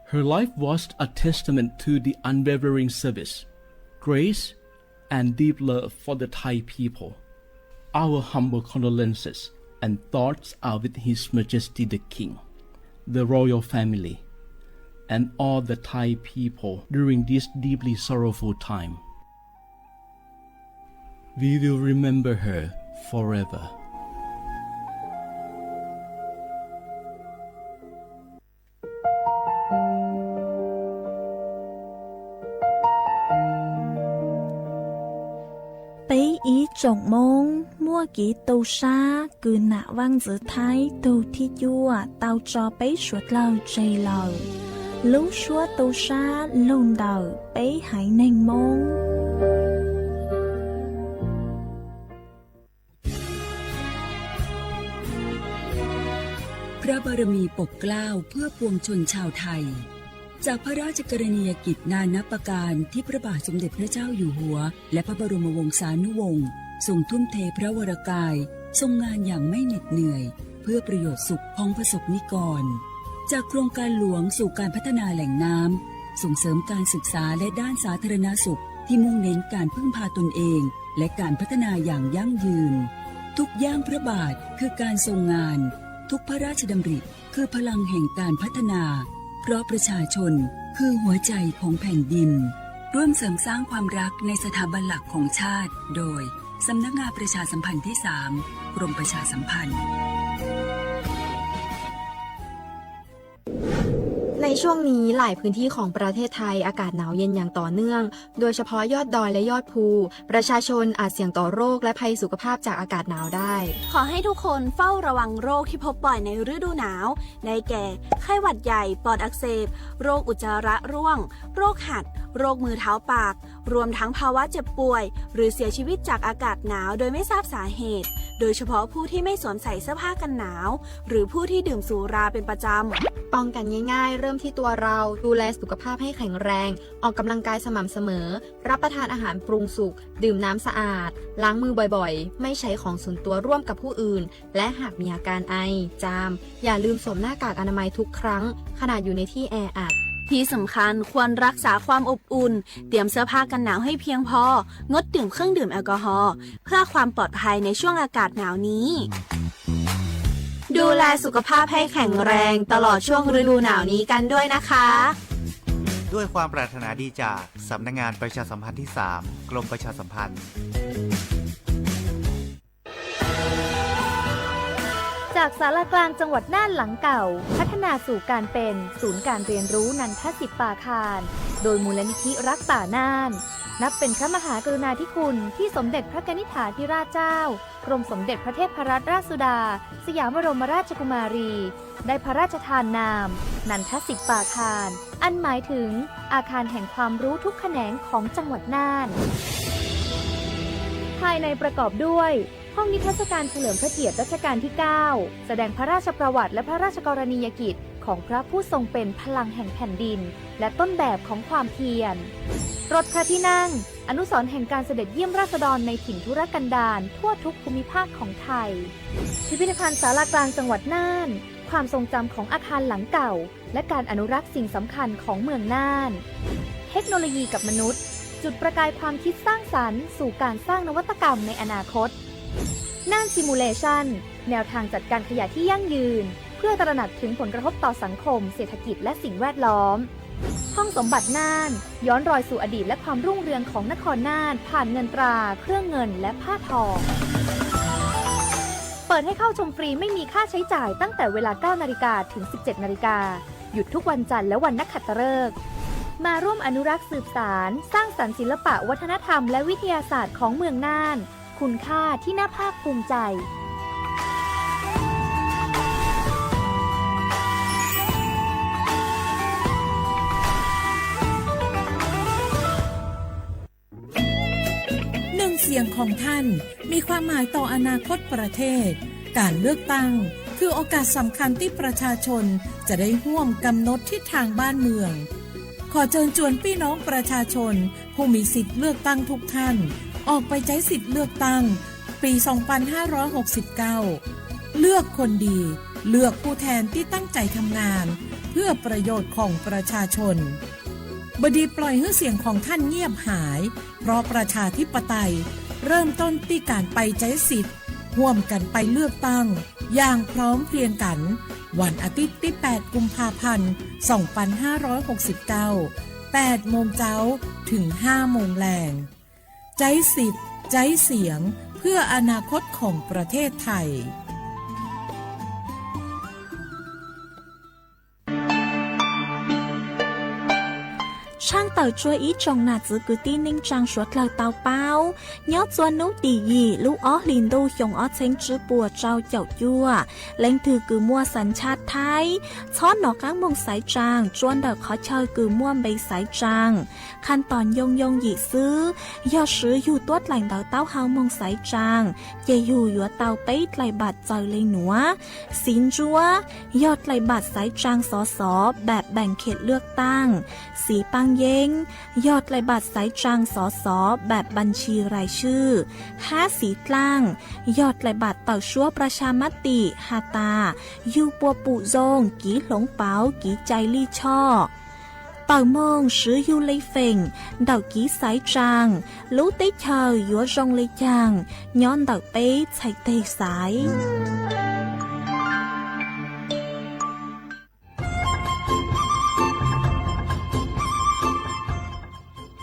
Her life was a testament to the unwavering service, grace, and deep love for the Thai people. Our humble condolences and thoughts are with His Majesty the King, the royal family, and all the Thai people during this deeply sorrowful time. We will remember her forever. Peb ib tsoom Hmoob muaj kev tu sab kws nam Vaaj Ntxwv Thaib tug thib cuaj tau tso peb suav dlawg tseg lawm. Lub suab tu sab lug ntawm peb haiv neeg Moob.พระบารมีปกเกล้าเพื่อปวงชนชาวไทย จากพระราชกรณียกิจนานับประการที่พระบาทสมเด็จพระเจ้าอยู่หัว และพระบรมวงศานุวงศ์ทรงทุ่มเทพระวรกายทรงงานอย่างไม่เหน็ดเหนื่อย เพื่อประโยชน์สุขของประสบนิกร จากโครงการหลวงสู่การพัฒนาแหล่งน้ำ ส่งเสริมการศึกษาและด้านสาธารณสุขที่มุ่งเน้นการพึ่งพาตนเอง และการพัฒนาอย่างยั่งยืน ทุกย่างพระบาทคือการทรงงาน ทุกพระราชดำริคือพลังแห่งการพัฒนา เพราะประชาชนคือหัวใจของแผ่นดิน ร่วมเสริมสร้างความรักในสถาบันหลักของชาติ โดย สำนักงานประชาสัมพันธ์ที่สาม กรมประชาสัมพันธ์ ในช่วงนี้หลายพื้นที่ของประเทศไทยอากาศหนาวเย็นอย่างต่อเนื่อง โดยเฉพาะยอดดอยและยอดภู ประชาชนอาจเสี่ยงต่อโรคและภัยสุขภาพจากอากาศหนาวได้ ขอให้ทุกคนเฝ้าระวังโรคที่พบบ่อยในฤดูหนาว ได้แก่ ไข้หวัดใหญ่ ปอดอักเสบ โรคอุจจาระร่วง โรคหัด โรคมือเท้าปาก รวมทั้งภาวะเจ็บป่วย หรือเสียชีวิตจากอากาศหนาวโดยไม่ทราบสาเหตุ โดยเฉพาะผู้ที่ไม่สวมใส่เสื้อผ้ากันหนาว หรือผู้ที่ดื่มสุราเป็นประจำ ป้องกันง่ายๆ เริ่มที่ตัวเรา ดูแลสุขภาพให้แข็งแรง ออกกำลังกายสม่ำเสมอ รับประทานอาหารปรุงสุก ดื่มน้ำสะอาด ล้างมือบ่อยๆ ไม่ใช้ของส่วนตัวร่วมกับผู้อื่น และหากมีอาการไอ จาม อย่าลืมสวมหน้ากากอนามัยทุกครั้ง ขณะอยู่ในที่แออัด ที่สำคัญควรรักษาความอบอุ่น เตรียมเสื้อผ้ากันหนาวให้เพียงพอ งดดื่มเครื่องดื่มแอลกอฮอล์ เพื่อความปลอดภัยในช่วงอากาศหนาวนี้ ดูแลสุขภาพให้แข็งแรงตลอดช่วงฤดูหนาวนี้กันด้วยนะคะ ด้วยความปรารถนาดีจากสำนักงานประชาสัมพันธ์ที่สาม กรมประชาสัมพันธ์ จากศาลากลางจังหวัดน่านหลังเก่า พัฒนาสู่การเป็นศูนย์การเรียนรู้นันทสิปปาคาร โดยมูลนิธิรักป่าน่าน นับเป็นพระมหากรุณาธิคุณที่สมเด็จพระกนิษฐาธิราชเจ้า กรมสมเด็จพระเทพรัตนราชสุดา สยามบรมราชกุมารี ได้พระราชทานนาม นันทสิปปาคาร อันหมายถึงอาคารแห่งความรู้ทุกแขนงของจังหวัดน่าน ภายในประกอบด้วย ห้องนิทรรศการเฉลิมพระเกียรติรัชกาลที่เก้า แสดงพระราชประวัติและพระราชกรณียกิจของพระผู้ทรงเป็นพลังแห่งแผ่นดิน และต้นแบบของความเพียร รถพระที่นั่ง อนุสรณ์แห่งการเสด็จเยี่ยมราษฎรในถิ่นทุรกันดารทั่วทุกภูมิภาคของไทย พิพิธภัณฑ์ศาลากลางจังหวัดน่าน ความทรงจำของอาคารหลังเก่า และการอนุรักษ์สิ่งสำคัญของเมืองน่าน เทคโนโลยีกับมนุษย์ จุดประกายความคิดสร้างสรรค์สู่การสร้างนวัตกรรมในอนาคต น่าน Simulation แนวทางจัดการขยะที่ยั่งยืน เพื่อตระหนักถึงผลกระทบต่อสังคม เศรษฐกิจ และสิ่งแวดล้อม ห้องสมบัติน่าน ย้อนรอยสู่อดีตและความรุ่งเรืองของนครน่าน ผ่านเงินตรา เครื่องเงิน และผ้าทอง เปิดให้เข้าชมฟรีไม่มีค่าใช้จ่ายตั้งแต่เวลา เก้านาฬิกา ถึง สิบเจ็ดนาฬิกา หยุดทุกวันจันทร์และวันนักขัตฤกษ์ มาร่วมอนุรักษ์สืบสาน สร้างสรรค์ศิลปะวัฒนธรรมและวิทยาศาสตร์ของเมืองน่าน คุณค่าที่น่าภาคภูมิใจ หนึ่งเสียงของท่านมีความหมายต่ออนาคตประเทศ การเลือกตั้งคือโอกาสสำคัญที่ประชาชนจะได้ร่วมกำหนดทิศทางบ้านเมือง ขอเชิญชวนพี่น้องประชาชนผู้มีสิทธิ์เลือกตั้งทุกท่าน ออกไปใช้สิทธิ์เลือกตั้งปี สองพันห้าร้อยหกสิบเก้า เลือกคนดี เลือกผู้แทนที่ตั้งใจทำงาน เพื่อประโยชน์ของประชาชน บดีปล่อยให้เสียงของท่านเงียบหาย เพราะประชาธิปไตยเริ่มต้นที่การไปใช้สิทธิ์ ร่วมกันไปเลือกตั้ง อย่างพร้อมเพรียงกัน วันอาทิตย์ที่ แปด กุมภาพันธ์ สองพันห้าร้อยหกสิบเก้า แปด โมงเช้า ถึง ห้า โมงแลง ใช้สิทธิ์ ใช้เสียง เพื่ออนาคตของประเทศไทย Tshaaj tawm tsua ib tsoom nam txwv kwv tij neej tsaa suav dlawg tau paub, nyob tsua nub tim yim lub ob hlis ntuj xyoo ob txheeb tsib puas rau caum cuaj, leej twg kws muaj xas tshaj Thaib, txhob nov qaab moog xaiv tsaa tsua ntawm qhov chaw kws muaj npe xaiv tsaa. Khas tom yoo yoo yim xwb, yog swv yug tuab dlaim ntawv taub hau moog xaiv tsaa, ces yug yuav tau peb dlaim npam txaws le nuav. Xiv ntsuab, yog dlaim npam xaiv tsaa xov xov npam npaam khiam lwaj taaj. Xiv paaj yeeb, yog dlaim npam xaiv tsaa xov xov npam npam ntshis rais swj. Hab xiv dlaaj, yog dlaim npam tawm suab pra sha mab tim has tas, yug puas pum zoo, kiv hloov pauv, kiv cai lij choj. Tawm moog swv yug le feem, ntawm kiv xaiv tsaa, lub teb chaws yuav zoo le caag, nyob ntawm peb txhais teg xaiv.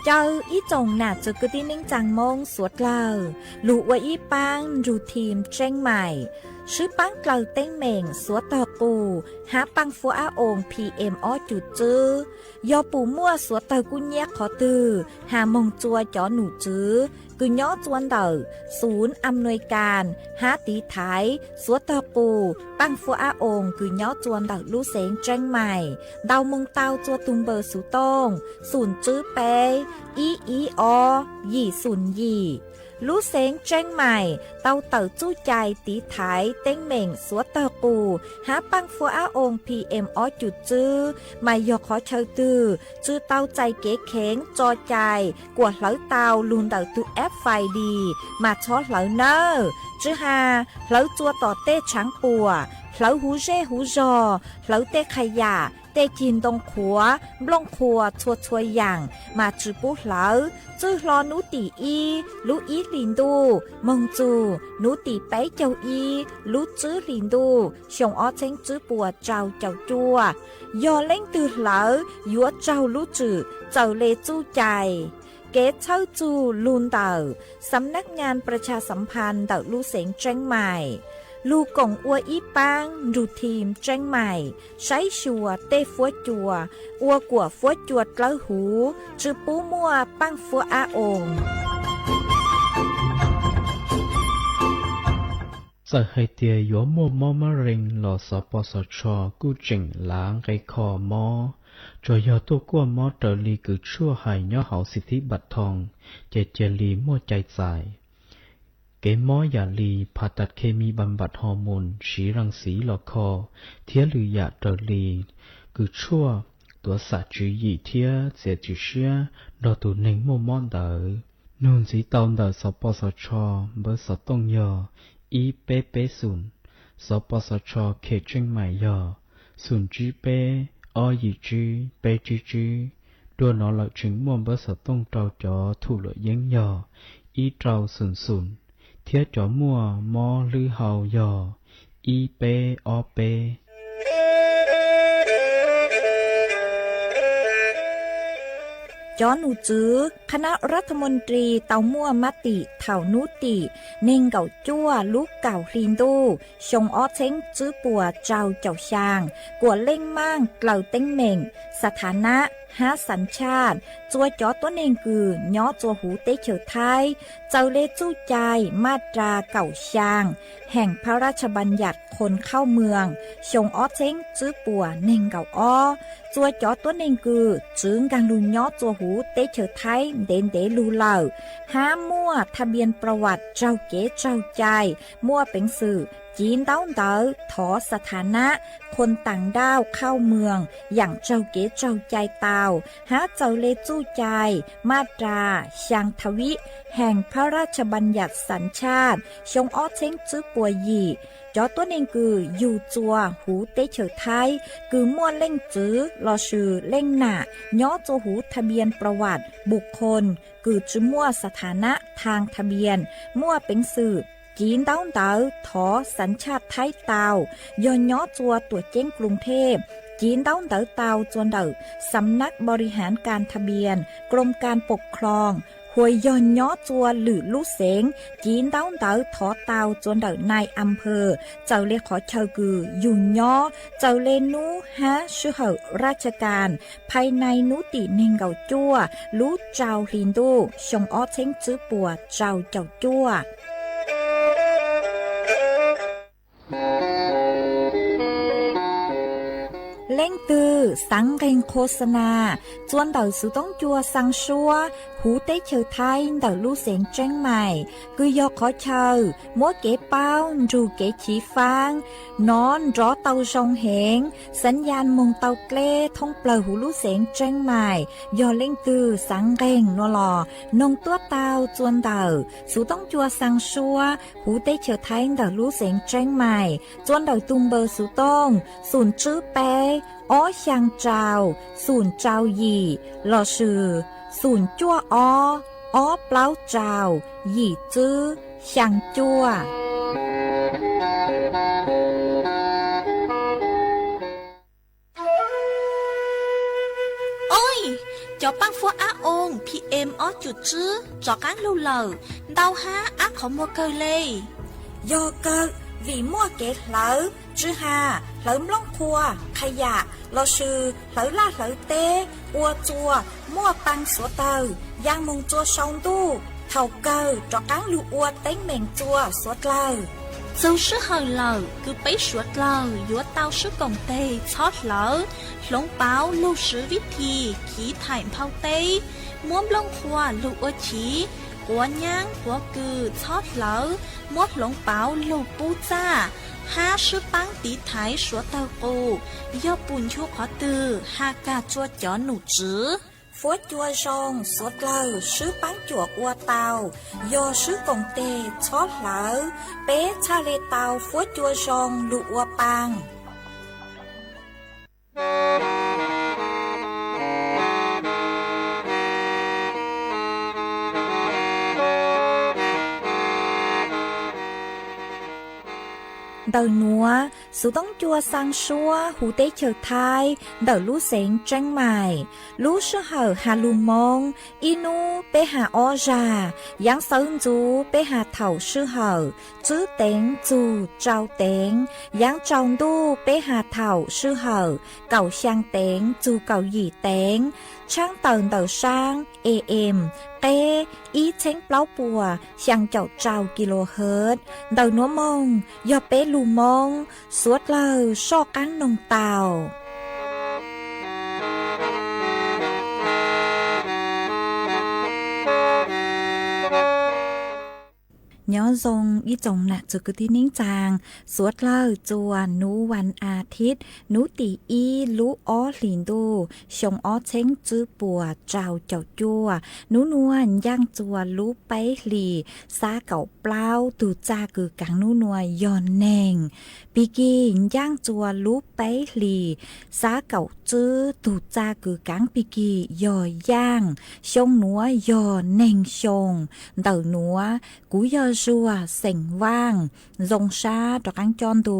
Caw ib tsoom nam txwv kwv tij neej tsaa Moob suav dlawg, lug ua ib paab nrug thim Tseeb Maim, swb paab dlaws teeb meem suav tawg qus hab paaj fuab ab oos P M ob cum tswb. Yog pum muaj suav tawg kuj nyiab qhov twg, has moog tsua cov num tswv kws nyob tsua ntawm xum am nuis kas hab tiv thaiv suav tawg qus paaj fuab ab oos kws nyob tsua ntawm lub xeev Tseeb Maim, ntau moog tau tsua tug npawb xuv tooj xum tswb peb ib ib ob yim xum yim. Lub xeev Tseeb Maim tau tawm txuj cai tiv thaiv teeb meem suav tawg qus hab paaj fuab ab oos P M ob cum tswb, mas yog qhov chaw twg tsw tau txais kev kheev tso cai kuas hlawv tau lug ntawm tug F F I D, mas txhob hlawv nawb. Tsw has hlawv tsua tom tej tshaav puam, hlawv huv zej huv zog, hlawv tej qha yam, tej cig ntoo qhuav, nplooj qhuas txhua txhua yaam, mas tsw pub hlawv. Txwj hlo nub tim ib lub ib hlis ntuj moog txug nub tim peb caug ib lub tswb hlis ntuj xyoo ob txheeb tswb puas rau caum cuaj, yog leej twg hlawv yuav raug lub tswm txawm le txuj cai. Kev txhawb txug lug ntawm Xam Nab Nyas Pras Tshas Xam Phas ntawm lub xeev Tseeb Maim, lug koom ua ib paab nrug thim Tseeb Maim saib xyuas tej fuab cua, ua kuam fuab cua dlawb huv, tsw pub muaj paaj fuab ab oos. Txawm hais tias yuav muaj mob mab rees los Xov Pos Xov Tshos kuj tseem lav nqe kho mob, tsuas yog tuaj kuaj mob raws li kws tshuaj hais nyob hauv xim thib npam thoo, ces cia li muaj cai txais. Kev mob yam li phas tas khes mis npam npam hos moos siv ras xiv los kho, thiab lwm yam raws li kws tshuaj tuav xam tswv yim thiab txiav txim siab nrog tus neeg muaj mob ntawd. Nug ntxiv tau ntawm Xov Pos Xov Tshos npawb xov tooj yog ib peb peb xoom, Xov Pos Xov Tshos khes Tseeb Maim yog xoom tsib peb ob yim tsib peb tsib tsib. Dua no lawm tseem muaj npawb xov tooj rau cov thum luam yeeb yog ib rau xoom xoom, thiab cov muaj mob hlwb hau yog ib peb ob peb. Cov num tswv คณะรัฐมนตรี tau muaj mab tim thaum nub tim neeg nkaum cuaj lub kaum hli ntuj xyoo ob txheeb tswb puas rau caum xyaa kuas leej maaj dlaws teeb meem, xa tha nab hab xav tshaj tsua cov tuab neeg kws nyob tsua huv teb chaws Thaib, txawm le txuj cai maj ras kaum xyaa แห่งพระราชบัญญัติคนเข้าเมือง xyoo ob txheeb tswb puas neeg nkaum ob, tsua cov tuab neeg kws txwv nkaag lug nyob tsua huv teb chaws Thaib ntev ntev lug lawm, hab muaj tha npias pra vam raug kev tsaug cai, muaj peev xwm civ ntaub ntawv thov xa tha nab คนต่างด้าวเข้าเมือง yaam raug kev tsaug cai tau, hab txawm le txuj cai maj ras xyaa tha vib แห่งพระราชบัญญัติสัญชาติ xyoo ob txheeb tswb puas yim, Cov tuab neeg kws yug txua huv teb chaws Thaib kws muaj leej txwv lossis leej nam nyob txua huv tha npias pra vam bus khoos kws tsi muaj sa tha nab thaag tha npias, muaj peev xwm civ ntaub ntawv thov xav tshaj Thaib tau, yog nyob txua tuam ceeb Kloos Thej, civ ntaub ntawv tau txua ntawm Xam nab Bori Haav Kas Tha Npias, Kroos Kas Pom Khloos, hua yog nyob txua lwm lub xeev, civ ntaub ntawv thov tau txua ntawm Nai Am Phas, txawm le qhov chaw kws yug nyob, txawm le nub hab sij hawm raj tsha kas, phais nai nub tim neeg nkaum cuaj lub rau hli ntuj xyoo ob txheeb tswb puas rau caum cuaj. Leej twg xaav nqeeg qhua xa nas txua ntawm xuv toob cua xaa suab huv teb chaws Thaib ntawm lub xeev Tseeb Maim, kws yog qhov chaw muab kev paub nrug kev chiv faab, nov nrov tau zoo heev, xaav yas moog tau dleb thoob plawg huv lub xeev Tseeb Maim. Yog leej twg xaav nqeeg nuav los noog tuab tau txua ntawm xuv toob cua xaa suab huv teb chaws Thaib ntawm lub xeev Tseeb Maim, txua ntawm tug npawb xuv tooj xum tswb peb ob xyaa rau xum rau yim lossis xum cuaj ob ob plaub rau yim tswb xyaa cuaj. Oj, cov paab fuab ab oo P M ob cum tswb rov qaab lug lawm, ntau hab ab qhov muag kawg le. Yog kawg, vim muaj kev hlawv tsw has, hlawv nplooj qhua, qha yam lossis hlawv laj hlawv teb ua txua muaj paa suav dlawg, yaa moog txua sau ntuj, thaum kawg rov qaab lug ua teeb meem txua suav dlawg. Txug sij hawm lawm kws peb suav dlawg yuav tau swb koom teg txhob hlawv, hloov pauv lug swv vib thim khiv thaim nphau teb, muab nplooj qhua lug ua chiv, quav nyaab quav kws txhob hlawv, muab hloov pauv lug pub txaj, hab swb paab tiv thaiv suav dlawg qus. Yog pum nchu qhov twg has kag txua cov num tswv. Fuab cua zoo suav dlawg swb paab cuam ua tau, yog swb koom teg txhob hlawv, peb txhaj le tau fuab cua zoo lug ua paa. Ntawm nuav, xuv toob cua xaa suab huv teb chaws Thaib ntawm lub xeev Tseeb Maim, lub sij hawm has lug Moob, ib nub peb has ob zag, yaav xawv ntxuv peb has thaum sij hawm tswb teev txug rau teev, yaav tsaus ntuj peb has thaum sij hawm kaum xyaa teev txug kaum yim teev, tshaab tawm ntawm saab A M qeb ib txheeb plaub puas xyaa caum rau kilohertz. Ntawm nuav moog yog peb lug Moob, suav dlawg soj qaab noog tau. Nyob zoo ib tsoom nam txwv kwv tij neej tsaa, suav dlawg txua nub vas as thiv, nub tim ib lub ob hlis ntuj xyoo ob txheeb tswb puas rau caum cuaj. Nub nuav ncaaj txua lub peb hlis xab kaum plaub, tug txaj kws kaav nub nuav yog neeg. Pig kig ncaaj txua lub peb hlis xab kaum tswb, tug txaj kws kaav pig kig yog yaaj. Xyoo nuav yog neeg xyoo. Ntawm nuav, kuv yog Zuag xeem Vaaj, zoo sab rov qaab coj ntu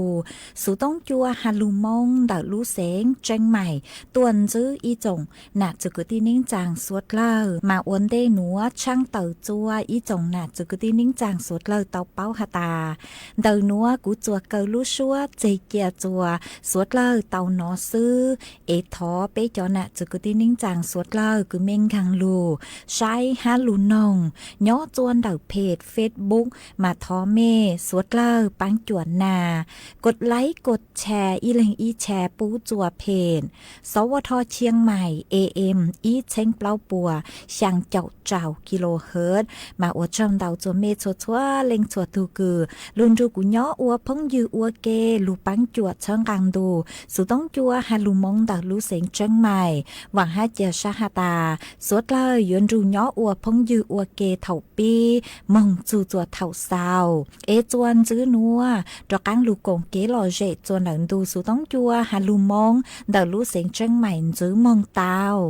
xuv toob cua has lug Moob ntawm lub xeev Tseeb Maim tuaj ntsib ib tsoom nam txwv kwv tij neej tsaa suav dlawg. Mas ua ntej nuav tshaab tawm txua ib tsoom nam txwv kwv tij neej tsaa suav dlawg tau paub has tas, ntawm nuav kuv txuas kaw lub suab tseg cia txua suav dlawg tau nov xwb, es thov peb cov nam txwv kwv tij neej tsaa suav dlawg kws mej nkaag lug saib hab lug noog nyob txua ntawm peg Facebook, mas thov mej suav dlawg paab cuam nas, kos laib kos tshas ib leeg ib tshas pub txua peg Sov Vo Tho Tshiab Maim A M ib txheeb plaub puas xyaa caum rau kilohertz. Mas ua tsaug ntau txua mej txhua txhua leej txhua tug kws lug nrug kuv nyob ua phooj ywg ua ke, lug paab cuam txhawb nqaa ntu xuv toob cua has lug Moob ntawm lub xeev Tseeb Maim. Vaam hab cia sab has tas, suav dlawg yuav nrug nyob ua phooj ywg ua ke thaum pib moog txug txua thaum xaus, es txuas ntxwv nuav rov qaab lug koom kev lom zem txuas ntawm ntu xuv toob cua has lug Moob ntawm lub xeev Tseeb Mais ntxwv moog tau.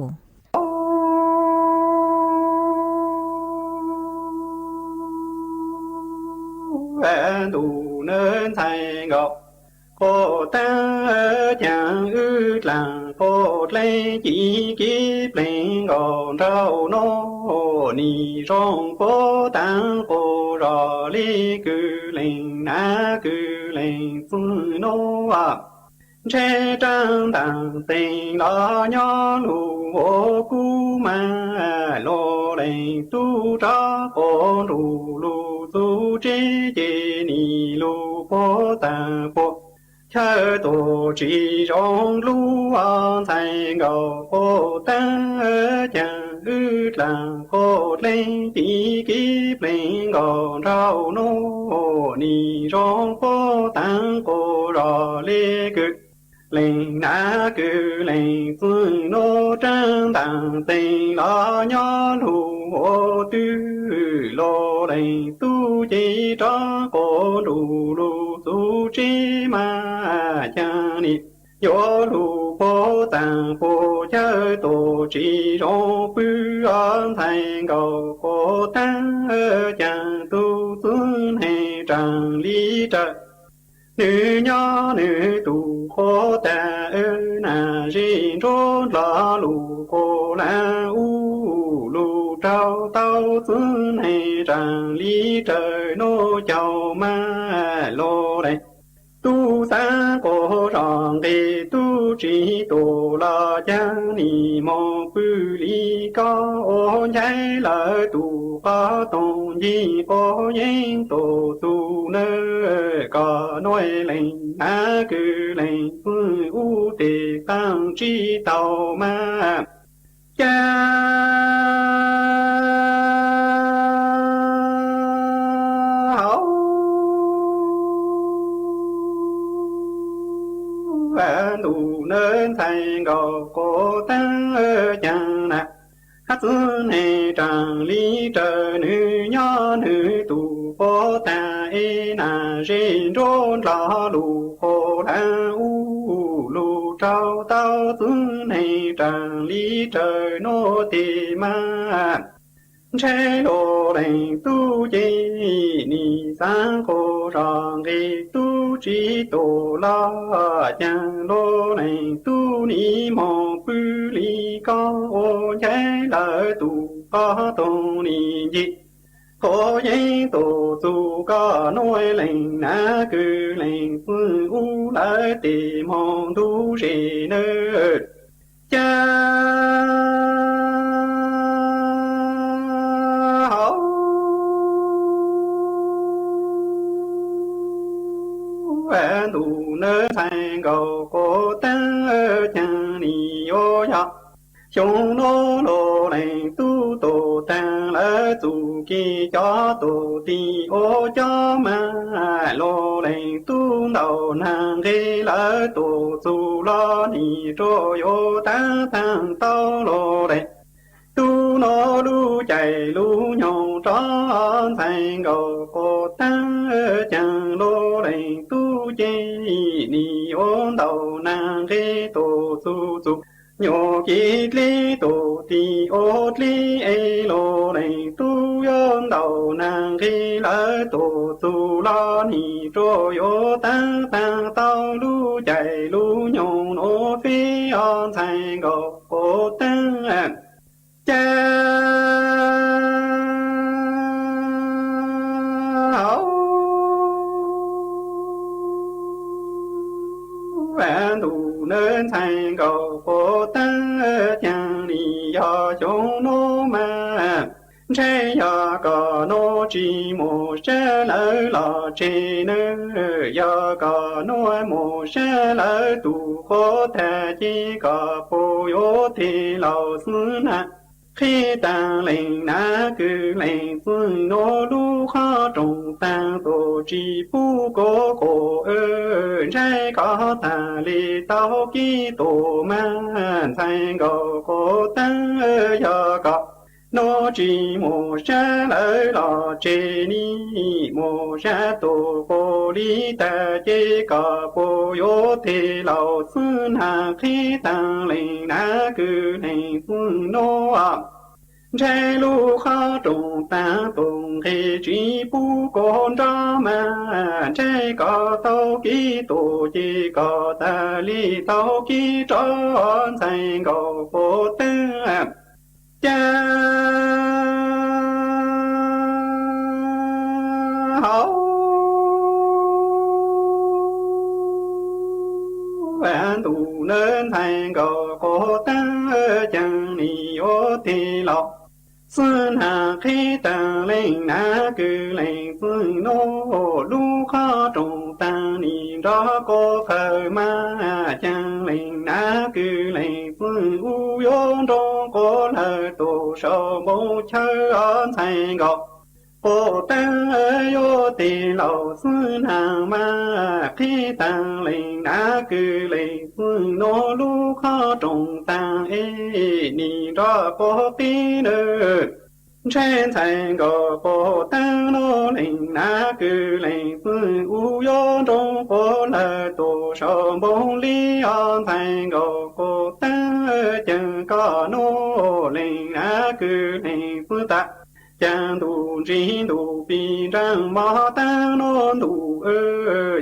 Ntuj nawb ntxhais nkaus quas taab caag, wb dlaag quas dleej ci kiv pleeg nkaus nraum nuav, nim zoo puab taag quas zog le kws leej nab kws leej txwj nuav. Ntshe raag ntaag teeg los nyob lug ua kub mas, lug leej tub rov quas nrug lug txug tsev ces nim lug puab taag puab chaw tuaj tsi zoo lub ntxhais nkaus quas taab caag, wb dlaag quas dleej ci kiv pleeg nkaus nraum nuav, nim zoo puab taag quas zog le kws leej nab kws leej txwj nuav. Raag ntaag teeg los nyob lug ua twg, lug leej tub ces rov quas nrug lug txug tsev mas, caag nim yuav lug puab taag puab chaw tuaj tsi zoo pw, ntxhais nkaus quas taab caag tug txwj neeg raag li raws. Nwg nyob nwg tug quas taag, nam zej nruab ndlo lug quas laab ub, lug raug tau txwj neeg raag li raws nuav caug mas, lug leej tub xaav quas zog nqeg tub tsi tuaj los caag nim moog pw li koj ua nchaiv lawv tug qhov toog ncig quas yeeb tuaj txug nawb, koj nuav leej nab kws leej txwj ub teg qaab tsi tau mas. Ca hauv ntuj nawb ntxhais nkaus quas taab caag na, hab txwj neeg raag li raws nwg nyob nwg tug quas taag, es nam zej nruab ndlo lug quas laab ub, lug raug tau txwj neeg raag li raws nuav teg mas. Ntshe lug leej tub ces nim xaav quas zog nqeg tub tsi tuaj los caag, lug leej tub nim moog pw li koj ua nchaiv lawv tug qhov toog nim ncig quas yeeb tuaj txug koj nuav leej nab kws leej txwj ub lawv teg moog ntug zej nawb. Ca hauv ntuj nawb ntxhais nkaus quas taab caag, nim yuav yog xyoo nuav lug leej tub tuaj taag lawv txuj kev cov tuaj tig ua cov mas, lug leej tub ntaus naag nqeg lawv tuaj txug los nim rua yuav taag taag tau lug leej tub nuav lub caij lub nyoog rov ntxhais nkaus quas taab caag, lug leej tub ces nim yuav ntaus naag nqeg tuaj txug txug nyuas kev dleb tuaj tig ua dleb es, lug leej tub yuav ntaus naag nqeg lawv tuaj txug los nim rua yuav taag taag tau lub caij lub nyoog nuav feb os ntxhais nkaus quas taab. Ca hauv ntuj nawb ntxhais nkaus quas taab caag, nim yog xyoo nuav mas, ntshe yog koj nuav tsi mus sab lawv los tseg nawb, yog koj nuav mus sab lawv tug quas taag ces koj puas yuav teg laus xwb na. Qhib taag leej nab kws leej txwj nuav lub qhov rooj taag tuaj tsi pub kuv quas, ntshai koj taag le tau kev tuaj mas ntxhais nkaus quas taab, yog koj Nuav tsis mus sab lawv los tseg, nim mus sab tus quas li tag ces koj puas yuav tig los? Xwb Nag qhib taag leej nab kwv leej txwj nuav, ntshai lub qhov rooj taag tus nqi tsis pub kuv nrog mas, ntshai koj tau kib tus ces koj tag li tau kib rov ntxhais nkaus quas taag. Ca hauv ntuj nawb ntxhais nkaus quas taag, caag nim yuav tig los? Xwb Nag qhib taag leej nab kwv leej txwj nuav, lub qhov rooj taag nim nrov quas qhawv mas, caag leej nab kwv leej txwj ub yuav nroo quas lawv tus sau npoo chaw os ntxhais nkaus quas taag, yuav tig los? Xwb Nag mas qhib taag leej nab kwv leej txwj nuav, lub qhov rooj taag es nim nrov quas qib nawb. Ntshai ntxhais nkaus quas taag nuav, leej nab kwv leej txwj ub yuav nroo quas lawv tus sau npoo li os ntxhais nkaus quas taag, caag koj nuav leej nab kwv leej txwj tag, caag ntuj ntsig ntuj pim nraag mog taag nuav ntuj,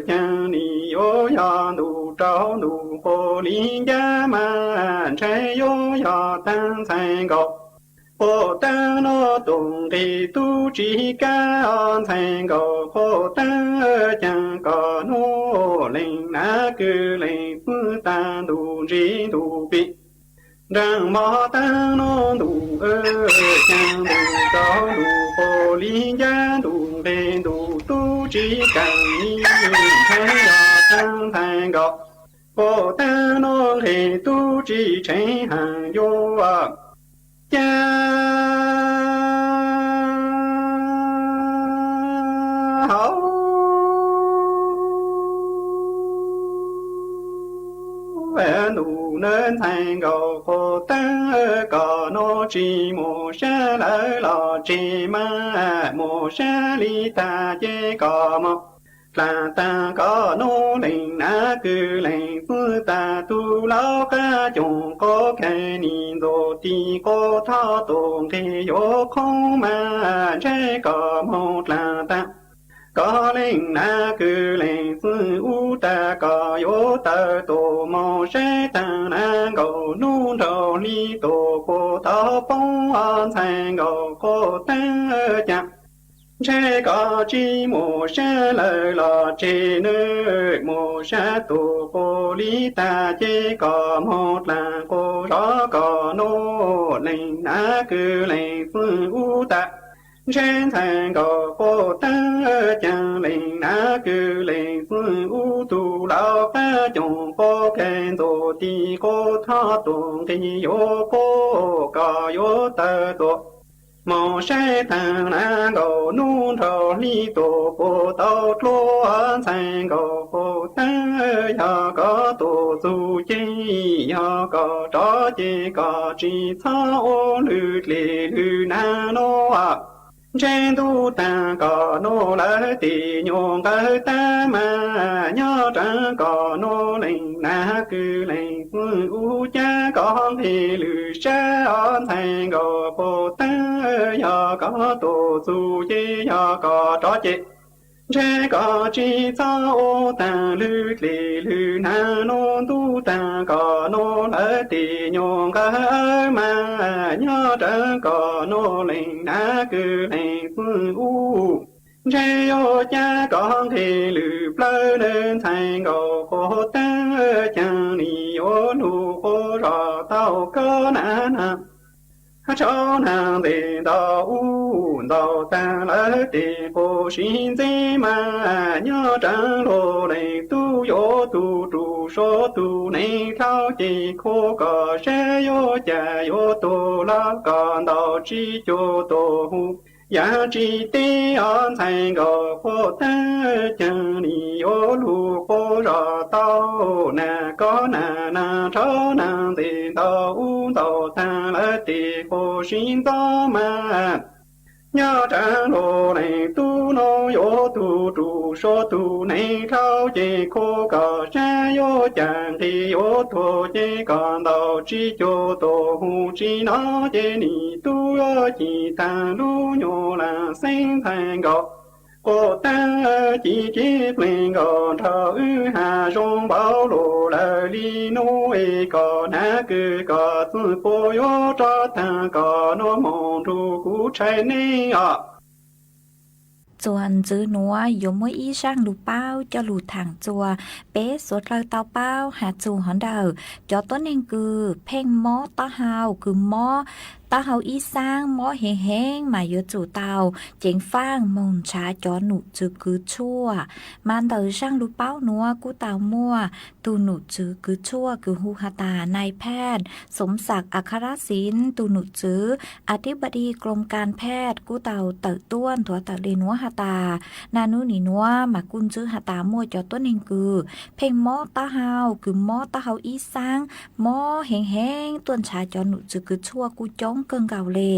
caag nim yuav yog ntuj rau ntuj quas li ncaj mas, ntshai yuav yog taag ntxhais nkaus quas taag nuav, tus nqi tub tsis kab os ntxhais nkaus quas taag, caag koj nuav leej nab kwv leej txwj tag, ntuj ntsig ntuj pim nraag mog taag nuav ntuj, caag ntuj rau ntuj quas li ncaj, ntuj nqi ntuj tub tsis kaam li, ntshai yog taag ntxhais nkaus quas taag nuav, nqi tub tsis tsheev haaj yuav ca hauv ntuj nawb ntxhais nkaus quas taag, koj nuav tsis mus sab lawv los tseg mas, mus sab li tag ces koj moog dlaag taag koj nuav leej nab kwv leej txwj tag, tug laug qab coom quas keg nim ntxuav tig quas thov tus nqi yuav qhoob mas, ntshai koj moog dlaag taag koj leej nab kwv leej txwj ub tag, koj yuav tawm tuaj moog saib taag nab nkaus nub nraug hli tuaj puas tau poob os ntxhais nkaus quas taag ca. Ntshai koj tsis mus sab lawv los tseg nawb, mus sab tuaj quas li tag ces koj moog dlaag quas zov koj nuav leej nab kwv leej txwj ub tag. Ntshai ntxhais nkaus quas taag ca, leej nab kwv leej txwj ub tug laug qab coom quas keg ntxuav tig quas thov tus nqi yuav qhoob, koj yuav tawm tuaj moog saib taag nab nkaus nub nraug hli tuaj puas tau dluab ntxhais nkaus quas taag, yog koj tuaj txug ces yog koj rov ces koj tsis txhob ua lwm dlej lwm nab nuav. Ntshai ntuj taag koj nuav lawv tej nyuas nqawd tag mas, nyob rau koj nuav leej nab kwv leej txwj ub, ca koj nqe lwm sab os ntxhais nkaus quas taag, yog koj tuaj txug ces yog koj rov ces ntshai koj tsis txhob ua taag lwm dlej lwm nab nuav. Ntuj taag koj nuav lawv tej nyuas nqawd mas, nyob rau koj nuav leej nab kwv leej txwj ub, ntshai yuav ca koj nqe lwm plawg nawb ntxhais nkaus quas taag, caag nim yuav lug quas zov tau koj nab nag. Tsaus nag ntev ntau ub ntau taag lawv tej quas sib ntxeb mas, nyob rau luag leej tub yuav tug rug suav tug neeg dlhau ces khuv koj saib yuav ca yuav tuag los koj ntaus tsib cuag tuag hu Yam tsis teb os ntxhais nkaus quaj tag ceev, nim yuav lug quaj zog tau nas koj nas nas rhaub nas ntxes ntau ub ntau taag lawm tes quas sib ntxov mas. Nyob tsaam lug leej tub no yuav tug rus sua tug neeg rhaub ces khuv kom sab yuav caag nqis yuav tuag ces kom ntaus tsib caug tuam hu tsi no ces nim tub yuav ci taag lub nyuas laam xeeb ntxhais nkaus quaj taag ci cev pleeg nkaus nrog wb has zoo npaum lug lawm li nub es kom hnav kws kom txwj puab yuav rov taag kom nub moog nrug kuv tshais neeb os. Txuas ntxiv nuav yuav muab ib zaaj lug paub coj lug thaam txuas peb suav dlawg tau paub has txug hov ntawm cov tuab neeg kws pheej mob taub hau, kws mob taub hau ib xaab mob heev heev mas yuav tsum tau ceev faaj moog nrhav cov num tswv kwv tshuaj. Mas ntawm zaaj lug paub nuav kuj tau muaj tug num tswv kwv tshuaj kws hu has tas nai phaj Sov Xas Akharab Xim, tug num tswv a thib ba di kloom kas phaj kuj tau tawm tuaj nthuav tawm le nuav has tas, naj nub nim nuav mas kuj ntswb has tas muaj cov tuab neeg kws pheej mob taub hau, kws mob taub hau ib xaab mob heev heev tuaj nrhav cov num tswv kwv tshuaj kuj coob kawg nkaus le.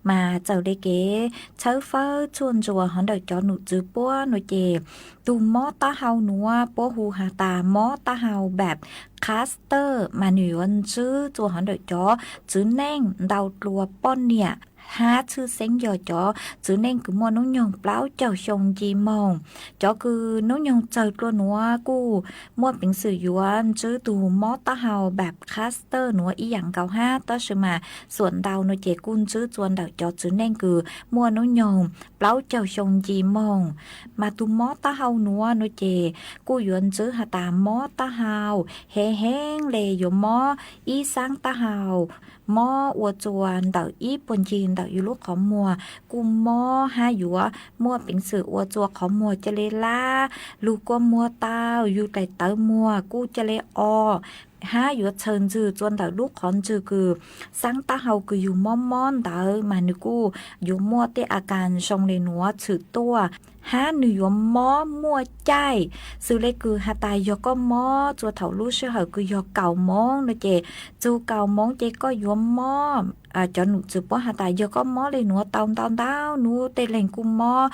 Mas txawm le kev tshawb fawb tshuaj ntsuas hov ntawm cov num tswv puab nuav ces tug mob taub hau nuav puab hu has tas mob taub hau npam Khaster mas nwg yuav ntswb txuas hov ntawm cov txiv neej ntau dlua poj niam hab tshwj xeeb yog cov txiv neej kws muaj nub nyoog plaub caug xyoo nci moog. Cov kws nub nyoog tsawg dlua nuav kuj muaj peev xwm yuav ntswb tug mob taub hau npam Khaster nuav ib yaam nkaus hab, tab sis mas xuam ntau nuav ces kuj ntswb txuas ntawm cov txiv neej kws muaj nub nyoog plaub caug xyoo nci moog. Mas tug mob taub hau nuav nuav ces kuj yuav ntswb has tas mob taub hau heev heev le, yuav mob ib xaab taub hau, mob ua txuas ntawm ib puag ncig ntawm yug lub qhov muag kuj mob hab yuav muaj peev xwm ua txuas qhov muag ca le lab, lug kua muag tau, yug daim tawv muag kuj ca le o, hab yuav txhaws ntswg txuas ntawm lub qhov ntswg kws xaab taub hau kws yug mob mob ntawd mas nwg kuj yuav muaj tej a kas zoo le nuav tshwm tuaj, hab nwg yuav mob muaj caij, xws le kws has tas yog koj mob txuas thaum lub sij hawm kws yog kaum moov nuav ces txug kaum moov ces koj yuav mob. Cov num tswv puab has tas yog koj mob le nuav tau ntau ntau nub, tej leeg kuj mob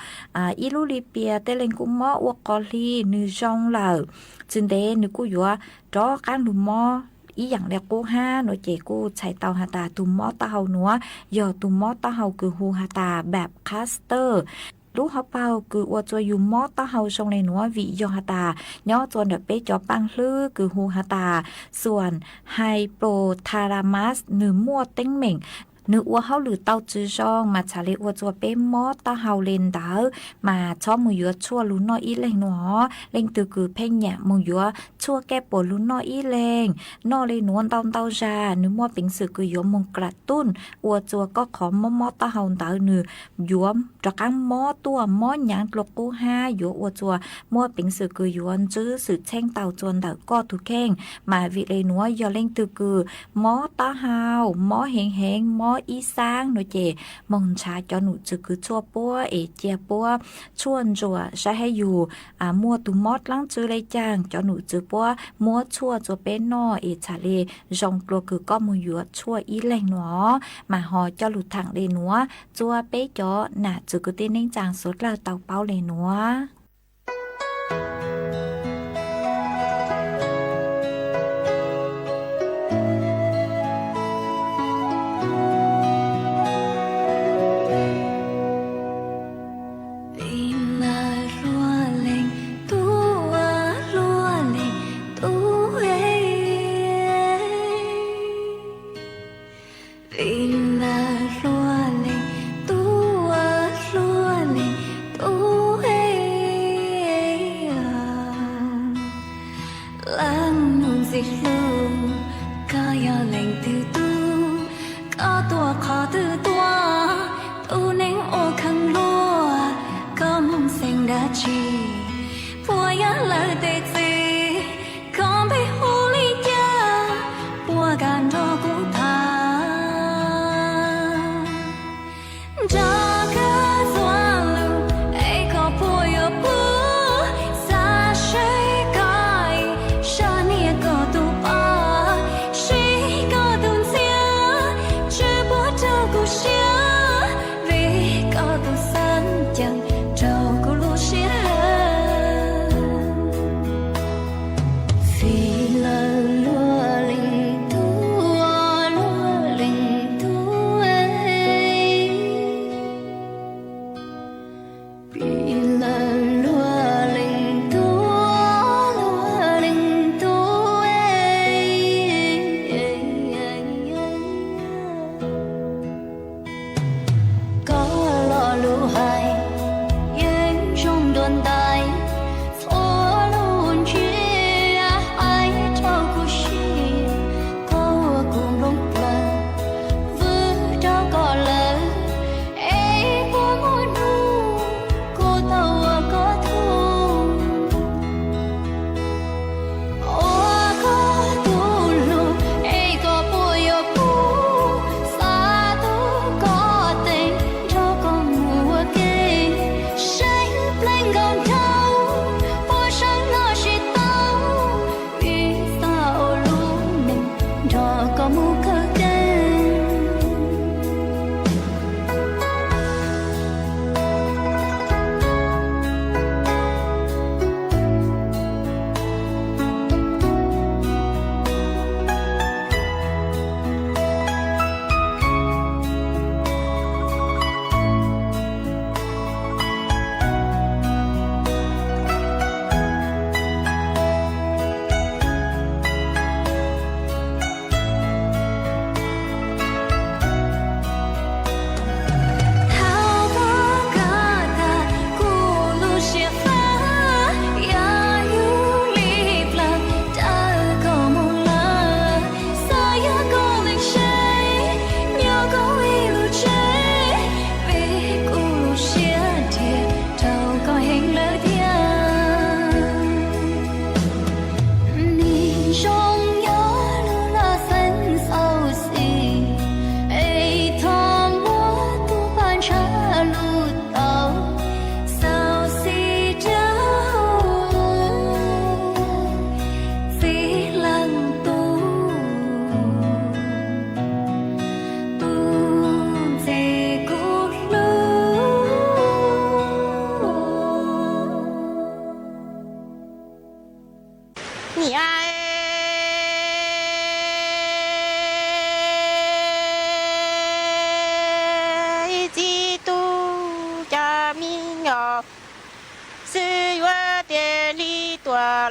ib lub lim piam, tej leeg kuj mob ua qos hli nwg zoo lawm, tsis ntev nwg kuj yuav rov qaab lug mob ib yaam le qub hab nuav ces kuj txhais tau has tas tug mob taub hau nuav yog tug mob taub hau kws hu has tas npam Khaster. Lub hauv paug kws ua txuas yug mob taub hau zoo le nuav vim yog has tas nyob txuas ntawm peb cov paaj hlwb kws hu has tas xuam hypothalamus nwg muaj teeb meem, nwg ua hauj lwm tau tsis zoo mas txhad le ua txuas peb mob taub hau le ntawd, mas txhob mus yuav tshuaj lug noj ib leeg nuav. Leej twg kws pheej nyam mus yuav tshuaj kaj puas lug noj ib leeg, noj le nuav ntau ntau zag, nwg muaj peev xwm kws yuav moog klam tuj ua txuas koj qhov mob mob taub hau ntawd, nwg yuav rov qaab mob tuaj mob nyaav dlua qub hab yuav ua txuas muaj peev xwm kws yuav ntswb xwm txheej tau txuas ntawm koj tug kheej. Mas vim le nuav yog leej twg kws mob taub hau, mob heev heev, mob ib xaab nuav ces moog nrhav cov num tswv kwv tshuaj puab es cia puab tshuaj ntsuam saib hab yug muaj tug mob dlaab tsi le caag, cov num tswv puab muab tshuaj txuas peb noj es txhad le zoo dlua kws koj moog yuav tshuaj ib leeg nuav. Mas ho coj lug thaam le nuav txuas peb cov nam txwv kwv tij neej tsaa suav dlawg tau paub le nuav. Vim lawv hlua leej tub, hlua leej tub e. Vim lawv hlua leej tub, hlua leej tub e. Leej nus ntxim hlub, koj yog leej twg tub, koj tuaj qhov twg tuaj, tub neeg ua kheev luag, koj moog xeem dab tsi, puas yog lawv tej txiv, koj npe hu li cas, puas kam nrog kuv tham.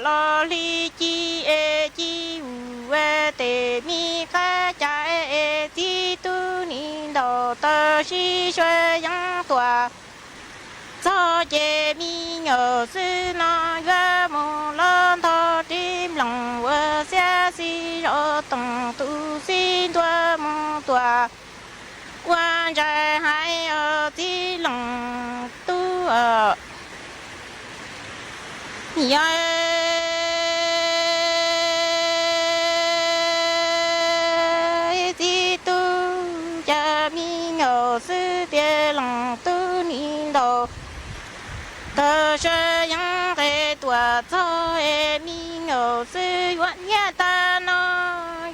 los hli ci es ci hu ua tes me qab cas es txiv tub nim ntaus tau sib sua yeeb tuaj txog ces me nyuam xwb no yuav mus los nthos ris nploos ua xiab xis zov toom tus xib ntua mus tuaj ua ntsais hais os txiv leej tub. Yog txiv tub cas me nyuam xwb tias leej tub nim ntaus tau sua yeeb nqes tuaj txog es me nyuam xwb yuav niaj tas no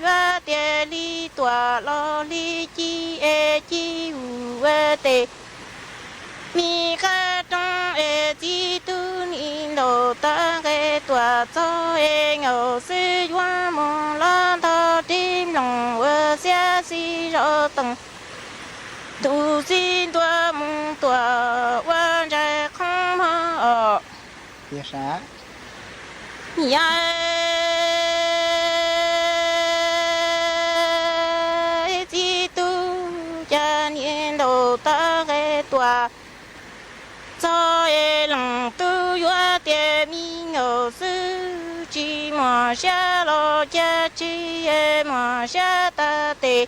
yuav tias li tuaj los li ci es ci hu ua tes me qab roob es txiv tub nim ntaus tau nqes tuaj txog es nyuam xwb yuav mus los nthos ris nploos ua xiab xis zov toom tus xib ntua mus tuaj ua ntsais qhov muag os. Yog txiv tub cas nim ntaus tau nqes tuaj txog es leej tub yuav tias me nyuam xwb tsis muaj siab los cas tsis muaj siab tas tes.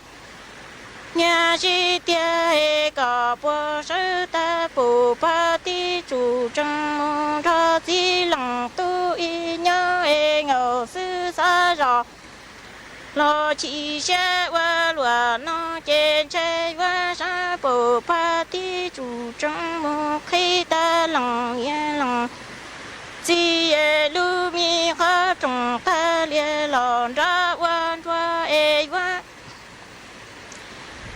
Nyaj sib tiag es kom puas sawv tag pum pab tib tsum tseem mus nrog txiv leej tub ib nyob es nyuam xwb xav zos los chim siab ua luaj no ces ntshe yuav sab pum pab tib tsum tseem mus qhib tag leej niam leej txiv es lub me qhov rooj tag lias los nrog ua nruag es yuav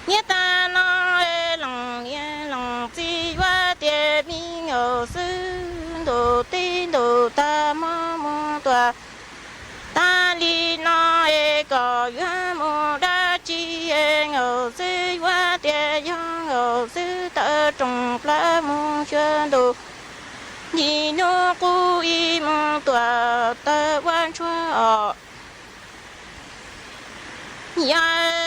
niaj tas no es leej niam leej txiv yuav tias me nyuam xwb ntaus teb ntaus taw mus mus tuaj tag li no es kom yuav mus dab tsi es nyuam xwb yuav tias yog nyuam xwb tawm rooj plaws mus xyuas ntuj nim hnub qub ib mus tuaj tawm ua ntsuag os. Yog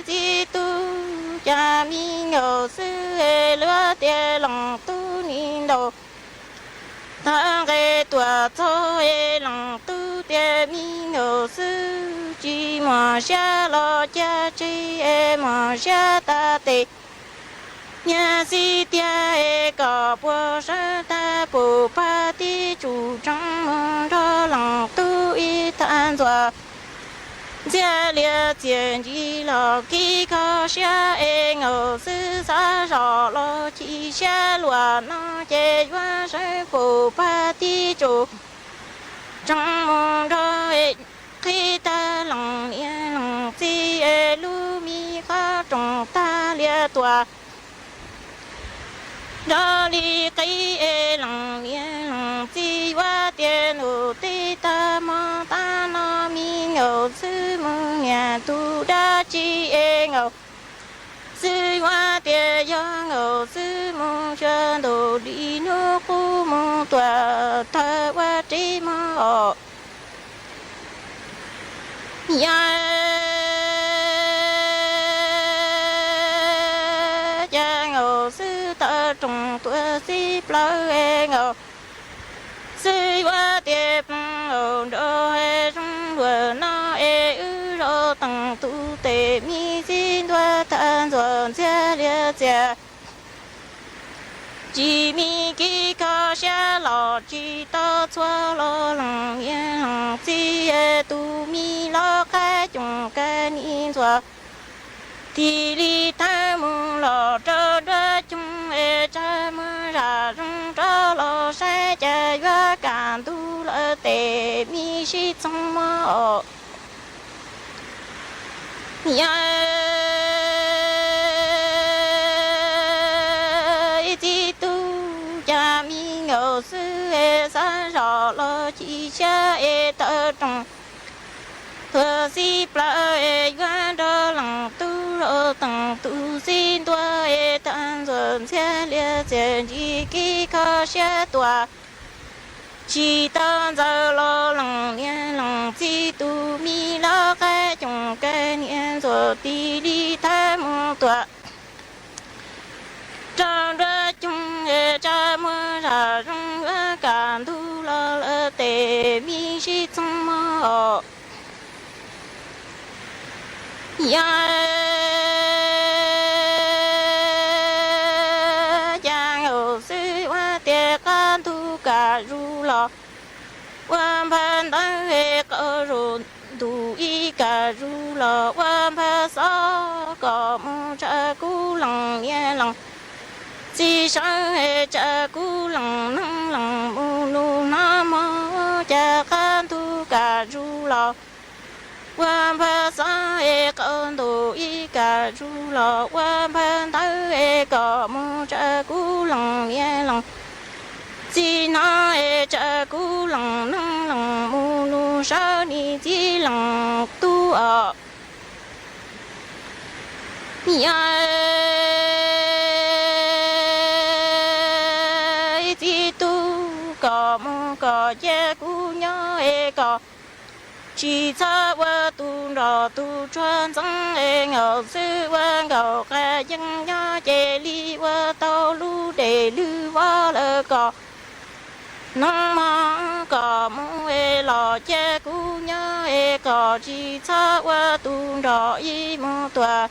txiv tub cas me nyuam xwb es luag tias leej tub nim ntaus tau nqes tuaj txog es leej tub tias me nyuam xwb tsis muaj siab los cas tsis es muaj siab tas tes. Nyaj xib tiag es kom puas sawv tag pum pab tib tsum tseem mus nrog leej tub ib tag ntxuav ntxiag lias txias ntsis los kib kho siab es nyuam xwb xav zos los chim siab luaj no ces yuav sawv pum pab tib tsum tseem mus nrog qhib tag leej niam leej txiv es lub me qhov rooj tag lias tuaj nrog li qhib es leej niam leej txiv yuav tias ntuj teb tag hmo tag no me nyuam xwb mus nyiag tus dab tsi es nyuam xwb yuav tias yog nyuam xwb mus xyuas ntuj nim hnub qub mus tuaj tawm ua ntsuag os. Yog cas nyuam xwb tawm rooj tuaj xib plawv es nyuam xwb yuav tias poob nraug zoo luaj no es wb zov teem tus tes me xib ntua tag ntxuav ntxiag lias txias tsis me kib kho siab los tsis tau txhua los leej niam leej txiv tus me los qab coom kab nim ntxuav tis li thawb mus los rau nruab coog es tsawg muag zam zoo rov los saib cas yuav kam ntug lawm tes me sib txoog mog os. Yog txiv tub cas me nyuam xwb es xav zos los chim siab es tawm rooj tuaj xib plawv es yuav nrog leej tub zov teem tus xib ntua es tag ntxuav ntxhiab liab txias ntsig kib kho siab tuaj. Tsis tau ntxawm los lees niam lees txiv tus me loj qaib coom kawg niam ntxuam tis li thawb mus tuaj. Rau nruab coog es tsa muag zam zoo ua kaj ntug los lawm tes me sib txoog mog os. Yog cas nkaus xwb ua tias qab ntug kaj zus los ua nphaw ntawv es qau zus ntuj ib kaj zus los ua nphaw xob kom mus tsa kub lees niam lees txiv sawv es tsa kub lees neeb lees mus nus hnab mog. Cas qab ntug kaj zus los ua nphaw xob es qau ntuj ib kaj zus los ua nphaw ntawv es kom mus tsa kub lees niam lees txiv hnab es tsa kub lees neeb lees mus nus sawv nim txiv lees tub os. Yog txiv tub kom mus kom cia kuv nyob es kom tsis txhob ua tus nrog tus tsuag ntxeev es nkaus xwb ua nkaus qas yeej nyob ces li ua tau lub dej lwj vov lawm kom neeb mog kom mus es los cia kuv nyob es kom tsis txhob ua tus nrog ib mus tuaj.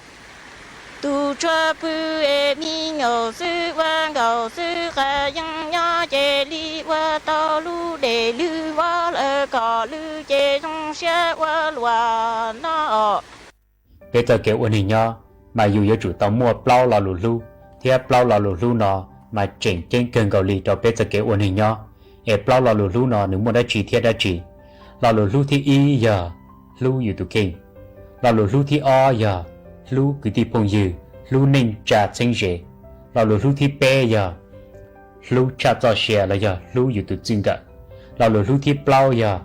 Tus tsuag pw es me nyuam xwb ua nkaus xwb qas yeej nyob ces li ua tau lub dej lwj vov lawm kom lwj ces zoo siab ua luaj no os. Peb txoj kev ua neeg nyob mas yus yuav tsum tau muaj plaub lo lus hlub, thiab plaub lo lus hlub no mas tseem ceeb kawg nkaus li rau peb txoj kev ua neeg nyob. Es plaub lo lus hlub no nws muaj dab tsi thiab dab tsi? Lo lus hlub thib ib yog hlub yus tus kheej. Lo lus hlub thib ob yog hlub kwv tij phooj ywg, hlub neej tsa txheeb ze. Lo lus hlub thib peb yog hlub tshaj txoj sia los yog hlub yus tus txij nkawm. Lo lus hlub thib plaub yog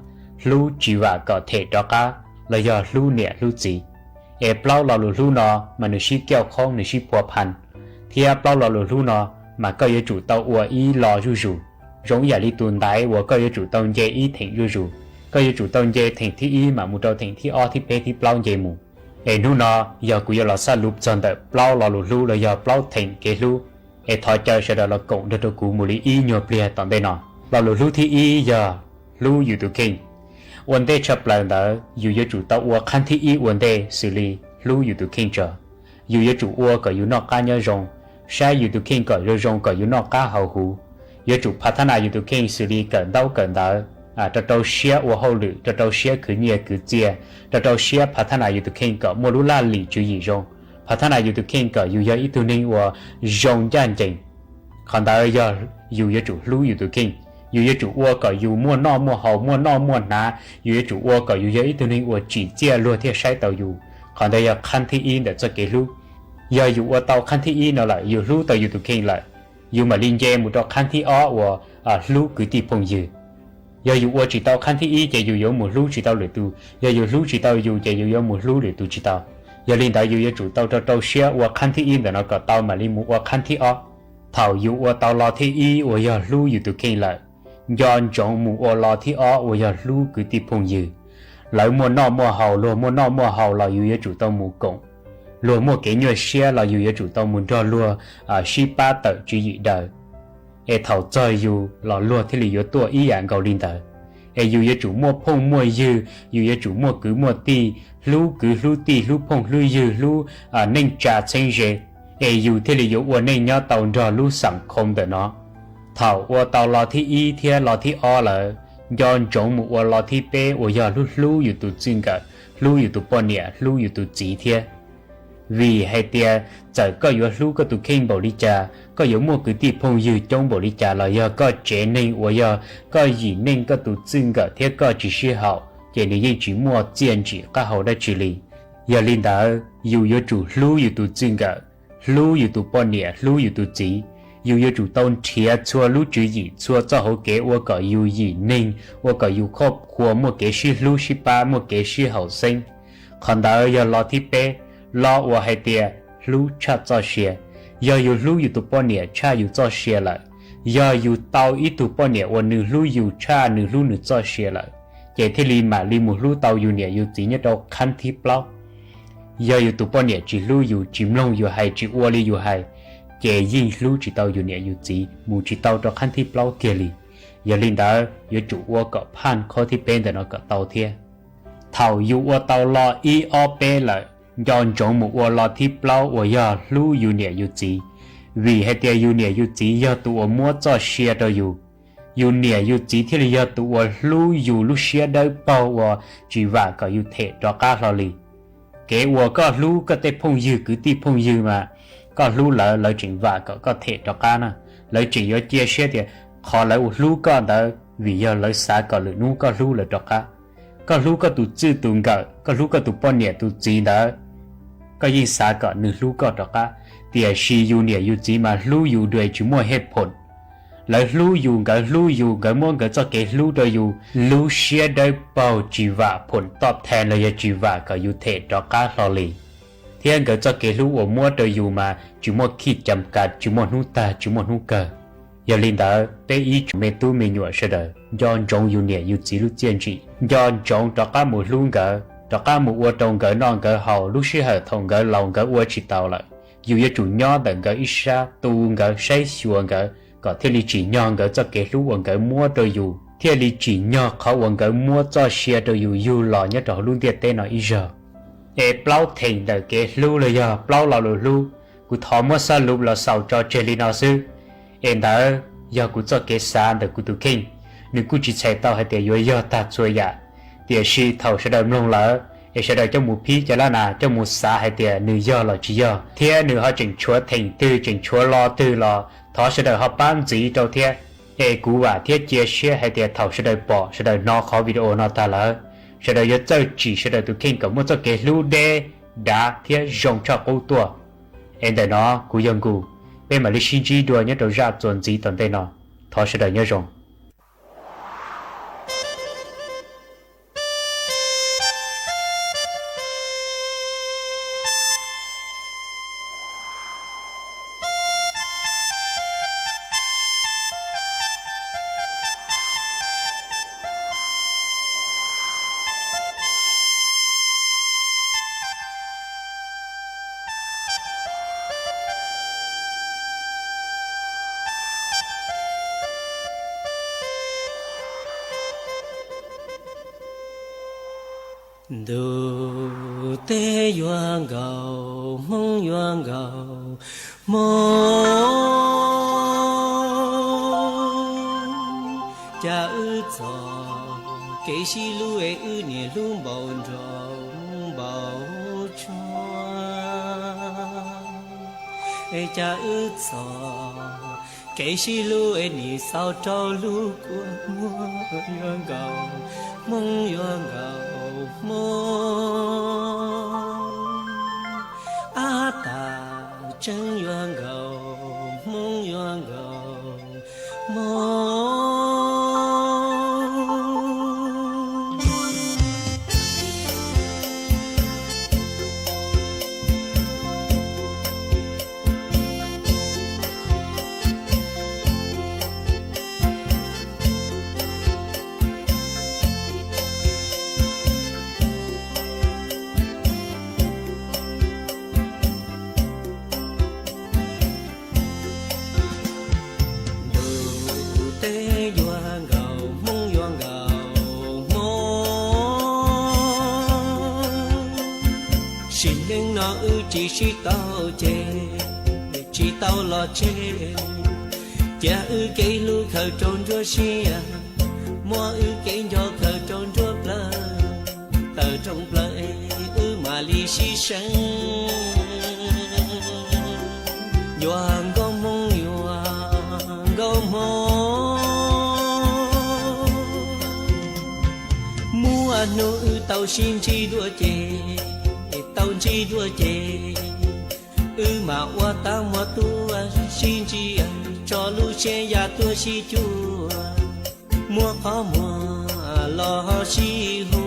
hlub tsis vam kom them rov qab los yog hlub niam hlub txiv. Es plaub lo lus hlub no mas nws sib kauj khoob nws sib phua phan, thiab plaub lo lus hlub no mas koj yuav tsum tau ua ib lo zuj zus, zoo ib yam li tus ntaiv uas koj yuav tsum tau nce ib theem zuj zus. Koj yuav tsum tau nce theem thib ib mam mus rau theem thib ob thib peb thib plaub nce mus. Es hnub no yog kuv yuav los xaj lus txog ntawm plaub lo lus hlub los yog plaub theem kev hlub. Es thov caw sawv daws los koom nrog rau kuv mus li ib nyuag pliag tom ntej no. Lo lus hlub thib ib yog hlub yus tus kheej. Ua ntej tshaj plaws ntawd yus yuav tsum tau ua qhab thib ib ua ntej xws li hlub yus tus kheej tso. Yus yuav tsum ua kom yus noj qab nyob zoo, saib yus tus kheej kom zoo zoo kom yus noj qab haus huv. Yuav tsum phav thab nas yus tus kheej xws li kawm ntaub kawm ntawv, rau rau siab ua hauj lwm, rau rau siab khwv nyiaj khwv txiaj, rau rau siab phav thab nas yus tus kheej kom muaj lub laj lim tswv yim zoo, phav thab nas yus tus kheej kom yus yog ib tug neeg uas zoo ncaj ncees. Qhov ntawd yog yus yuav tsum hlub yus tus kheej. Yus yuav tsum ua kom yus muaj noj muaj haus muaj noj muaj hnav, yus yuav tsum ua kom yus yog ib tug neeg uas tsim txiaj luag thiaj saib tau yus. Qhov ntawd yog qhab thib ib ntawm txoj kev hlub. Yog yus ua tau qhab thib ib no lawm, yus hlub tau yus tus kheej lawm, yus mam li nce mus rau qhab thib ob uas hlub kwv tij phooj ywg. Yog yus ua tsis tau qhab thib ib ces yus yuav mus hlub tsis tau lwm tus, yog yus hlub tsis tau yus ces yus yuav mus hlub lwm tus tsis tau. Yog li ntawd yus yuav tsum tau rau rau siab ua qhab thib ib ntawm no kom tau mam li mus ua qhab thib ob. Thaum yus ua tau lo thib ib uas yog hlub yus tus kheej lawm, nco ntsoov mus ua lo thib ob uas yog hlub kwv tij phooj ywg. Lawv muaj noj muaj haus, luag muaj noj muaj haus los yus yuav tsum tau mus koom. Luag muaj kev nyuaj siab los yus yuav tsum tau mus nrog luag sib pab tawm tswv yim daws. Es thaum txog yus los luag thiaj li yuav tuaj ib yam nkaus li ntawd. Es yus yuav tsum muaj phooj muaj ywg, yus yuav tsum muaj kwv muaj tij, hlub kwv hlub tij, hlub phooj hlub ywg, hlub neej tsa txheeb ze, es yus thiaj li yuav ua neej nyob tau nrog lub xam khoo ntawm no. Thaum ua tau lo thib ib thiab lo thib ob lawm, nco ntsoov mus ua lo thib peb uas yog hlub hlub yus tus txij nkawm, hlub yus tus poj niam, hlub yus tus txiv thiab. Vim hais tias txawm koj yuav hlub koj tus kheej npaum li cas, koj yuav muaj kwv tij phooj ywg coob npaum li cas los yog koj tsev neeg uas yog koj yim neej koj tus txij nkawm thiab koj tsis sib haum, ces nws yeej tsis muaj txiaj ntsim qab hau dab tsi li. Yog li ntawd, yus yuav tsum hlub yus tus txij nkawm, hlub yus tus poj niam, hlub yus tus txiv. Yus yuav tsum tau nrhiav txhua lub tswv yim, txhua txoj hauv kev ua kom yus yim neeg, ua kom yus khoj khua muaj kev sib hlub sib pab, muaj kev sib haum xeeb. Qhov ntawd yog lo thib peb, lo uas hais tias hlub tshaj txoj sia. Yog yus hlub yus tus poj niam tshaj yus txoj sia lawm, yog yus tau ib tug poj niam uas nws hlub yus tshaj nws hlub nws txoj sia lawm, ces thiaj li mam li mus hlub tau yus niam yus txiv nyob rau qhab thib plaub. Yog yus tus poj niam tsis hlub yus, tsis mloog yus hais, tsis ua li yus hais, ces yeej hlub tsis tau yus niam yus txiv, mus tsis tau rau qhab thib plaub kiag li. Yog li ntawd yuav tsum ua kom phaj qhov thib peb ntawm no kom tau thiab. Thaum yus ua tau lo ib ob peb lawm, nco ntsoov mus ua lo thib plaub uas yog hlub yus niam yus txiv. Vim hais tias yus niam yus txiv yog tus uas muab txoj sia rau yus, yus niam yus txiv thiaj li yog tus uas hlub yus lub siab dawb paug uas tsis vam kom yus them rov qab hlo li. Kev uas koj hlub koj tej phooj ywg kwv tij phooj ywg mas, koj hlub lawv, lawv tseem vam kom koj them rov qab na. Lawv tseem yuav cia siab tias qhov lawv ua hlub koj ntawd vim yog lawv xav kom lwm hnub koj hlub lawv rov qab. Koj hlub koj tus txij tus nkawm, koj hlub koj tus poj niam tus txiv ntawd, koj yeej xav kom nws hlub koj rov qab. Tiam sis yus niam yus txiv mas hlub yus dua tsis muaj hej phoom. Lawv hlub yus, nkawd hlub yus, nkawd muab nkawd txoj kev hlub rau yus, lub siab dawb paug tsis vam phoom toj thee los yog tsis vam kom yus them rov qab hlo li. Thiab nkawd txoj kev hlub uas muab rau yus mas tsis muaj khij cam kas, tsis muaj hnub tag, tsis muaj hnub kawg. Yog li ntawd, peb ib tsoom me tub me nyuam sawv daws, nco ntsoov yus niam yus txiv lub txiaj ntsim, nco ntsoov rov qab mus hlub nkawd, rov qab mus ua rau nkawd noj nkawd haus. Lub sij hawm thaum nkawd laus nkawd ua tsis taus lawm, yus yuav tsum nyob ntawm nkawd ib sab, tu nkawd, saib xyuas nkawd, kom thiaj li tsim nyog nkawd txoj kev hlub uas nkawd muab rau yus, thiaj li tsim nyog qhov uas nkawd muab txoj sia rau yus yug los nyob rau hauv lub ntiaj teb no ib zaug. Es plaub theem ntawm kev hlub los yog plaub lo lus hlub, kuv thov muab xab lub los xaus tso tseg li no xwb. Es ntawd yog kuv txoj kev xav ntawm kuv tus kheej, nws kuj tsis txhais tau hais tias yuav yog tag txhua yam. Tiam sis thaum sawv daws mloog lawm, es sawv daws coj mus phib cov lab nas, coj mus xav hais tias nws yog los tsis yog, thiab nws ho tseem tshuav theem twg, tseem tshuav lo twg los thov sawv daws ho pab ntxiv rau thiab. Es kuv vam thiab cia siab hais tias thaum sawv daws pom, sawv daws hnov qhov video no tag lawm, sawv daws yuav txawj tsim sawv daws tus kheej kom muaj txoj kev hlub deb, dav thiab zoo tshaj qub tuaj. Es ntawm no kuv yog Nkus, peb mam li sib ntsib dua nyob rau zaj txuas ntxiv tom ntej no. Thov sawv daws nyob zoo. Ntuj teb yuav nkaus, Hmoob yuav nkaus Hmoob. Cas wb txoj kev sib hlub es wb niaj hlub npaum nroog npaum tsuag. Es cas wb txoj kev sib hlub es nim xaus rau lub kua muag. Yuav nkaus Hmoob, yuav nkaus Hmoob. Ab, tas tseeb yuav nkaus Hmoob, yuav nkaus Hmoob. Ntuj teb yuav nkaus, Hmoob yuav nkaus Hmoob. Sim neej no wb tsis sib tau ces, tsis tau los tseg. Cia wb kev hlub khaws rau nruab siab, muab wb kev nco khaws rau nruab plawv. Tawm rooj plaws wb mam li sib seev. Yuav nkaus Hmoob, yuav nkaus Hmoob. Muaj hnub wb tau sib ntsib dua ces, tau ntsib dua ces, wb mam ua tag muaj tuaj sib ntsia, tso lub siab ya tuaj sib cuag, muab qhov muag los ho sib hu.